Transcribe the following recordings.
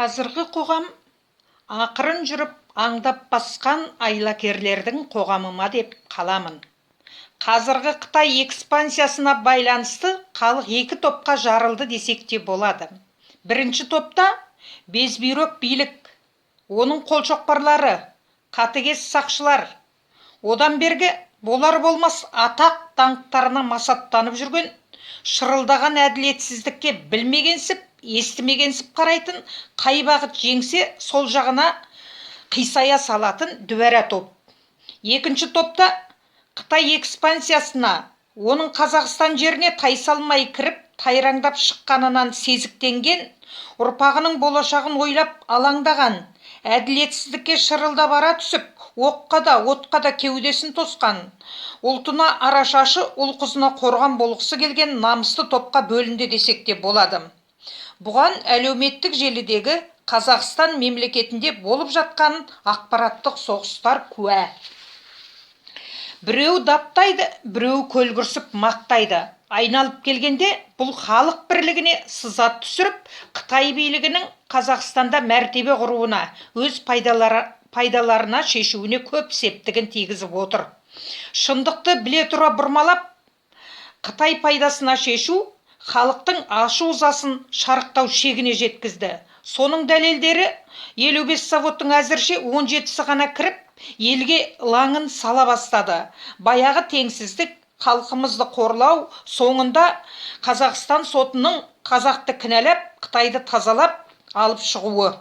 Қазіргі қоғам ақырын жүріп аңдап басқан айлакерлердің қоғамы ма деп қаламын. Қазіргі Қытай экспансиясына байланысты халық екі топқа жарылды десек те болады. Бірінші топта безбүйрек билік, оның қолшоқпарлары, қатыгез сақшылар, одан бергі болар-болмас атақ даңқтарына масаттанып жүрген, шырылдаған әділетсіздікке білмегенсіп, естімегенсіп қарайтын, қай бағыт жеңсе сол жағына қисая салатын дүбәрә топ. Екінші топта Қытай экспансиясына, оның Қазақстан жеріне тайсалмай кіріп, тайраңдап шыққанынан сезіктенген, ұрпағының болашағын ойлап алаңдаған, әділетсіздікке шырылдап ара түсіп, оққа да, отқа да кеудесін тосқан, ұлтына арашашы, ұл-қызына қорған болғысы келген намысты топқа бөлінді десек те болады. Бұған әлеуметтік желідегі Қазақстан мемлекетінде болып жатқан ақпараттық соғыстар куә. Біреу даптайды, біреу көлгірсіп мақтайды. Айналып келгенде, бұл халық бірлігіне сызат түсіріп, Қытай билігінің Қазақстанда мәртебе құруына, өз пайдаларына шешуіне көп септігін тигізіп отыр. Шындықты біле тұра бұрмалап, Қытай пайдасына шешу халықтың ашу-ызасын шарықтау шегіне жеткізді. Соның дәлелдері: 55 заводтың әзірше 17-сі ғана кіріп, елге лаңын сала бастады. Баяғы теңсіздік, халқымызды қорлау, соңында Қазақстан сотының қазақты кінәлап, Қытайды тазалап алып шығуы.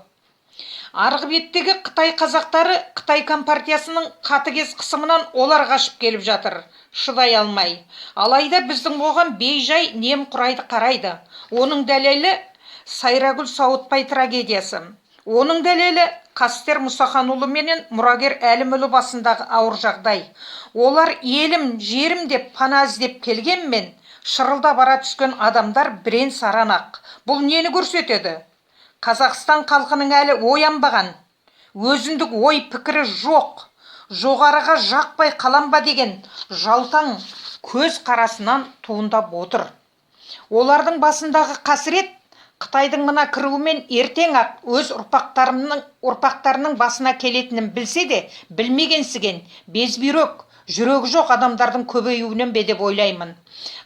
Арғы беттегі Қытай қазақтары Қытай компартиясының қатыгез қысымынан олар қашып келіп жатыр, шыдай алмай. Алайда біздің қоғам бей-жай немқұрайды қарайды. Оның дәлелі — Сайрагүл Сауытбай трагедиясы. Оның дәлелі — Қастер Мұсаханұлы менен Мұрагер Әлімұлы басындағы ауыр жағдай. Олар елім, жерім деп пана іздеп келгенмен, шырылдап ара түскен адамдар бірен-саран-ақ. Бұл нені көрсетеді? Қазақстан халқының әлі оянбаған, өзіндік ой пікірі жоқ, жоғарыға жақпай қалам ба деген жалтаң көз қарасынан туындап отыр. Олардың басындағы қасірет Қытайдың мына кіруімен ертең-ақ өз ұрпақтарының басына келетінін білсе де, білмегенсіген безбүйрек, жүрегі жоқ адамдардың көбеюінен бе деп ойлаймын.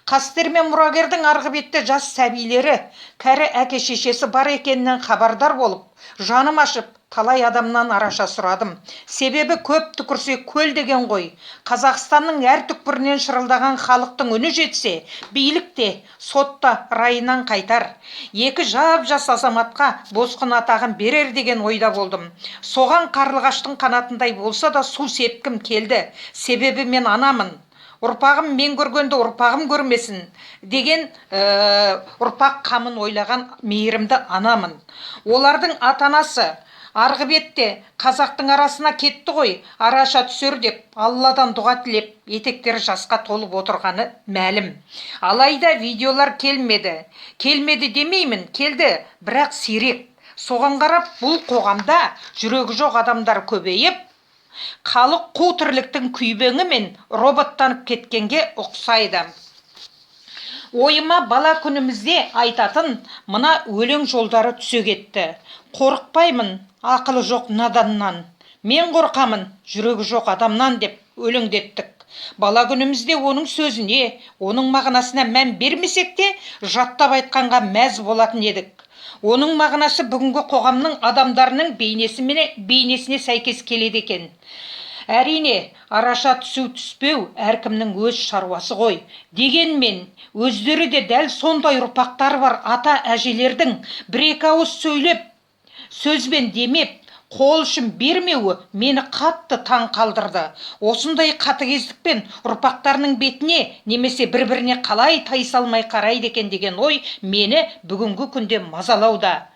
Қастер мен Мұрагердің арғы бетте жас сәбилері, кәрі әке-шешесі бар екенінен хабардар болып, жаным ашып, талай адамнан араша сұрадым. Себебі көп түкірсе көл деген ғой. Қазақстанның әр түкпірінен шырылдаған халықтың үні жетсе, билік те, сот та райынан қайтар. Екі жап-жас азаматқа босқын атағын берер деген ойда болдым. Соған қарлығаштың қанатындай болса да су сепкім келді. Себебі мен анамын. Ұрпағым мен көргенді ұрпағым көрмесін деген ұрпақ қамын ойлаған мейірімді анамын. Олардың ата-анасы арғы бетте қазақтың арасына кетті ғой, араша түсер деп Алладан дұға тілеп, етектері жасқа толып отырғаны мәлім. Алайда видеолар келмеді. Келмеді демеймін, келді, бірақ сирек. Соған қарап, бұл қоғамда жүрегі жоқ адамдар көбейіп, халық қу тірліктің күйбеңі мен роботтанып кеткенге ұқсайды. Ойыма бала күнімізде айтатын мына өлең жолдары түсе кетті: «Қорықпаймын ақылы жоқ наданнан, мен қорқамын жүрегі жоқ адамнан», — деп өлеңдеттік. Бала күнімізде оның сөзіне, оның мағынасына мән бермесек те, жаттап айтқанға мәз болатын едік. Оның мағынасы бүгінгі қоғамның адамдарының бейнесіне сәйкес келеді екен. Әрине, араша түсу түспеу әркімнің өз шаруасы ғой. Дегенмен өздері де дәл сондай ұрпақтары бар ата әжелердің бір екі ауыз сөйлеп, сөзбен демеп, қол ұшын бермеуі мені қатты таң қалдырды. Осындай қатыгездікпен ұрпақтарының бетіне немесе бір біріне қалай тайсалмай қарайды екен деген ой мені бүгінгі күнде мазалауда.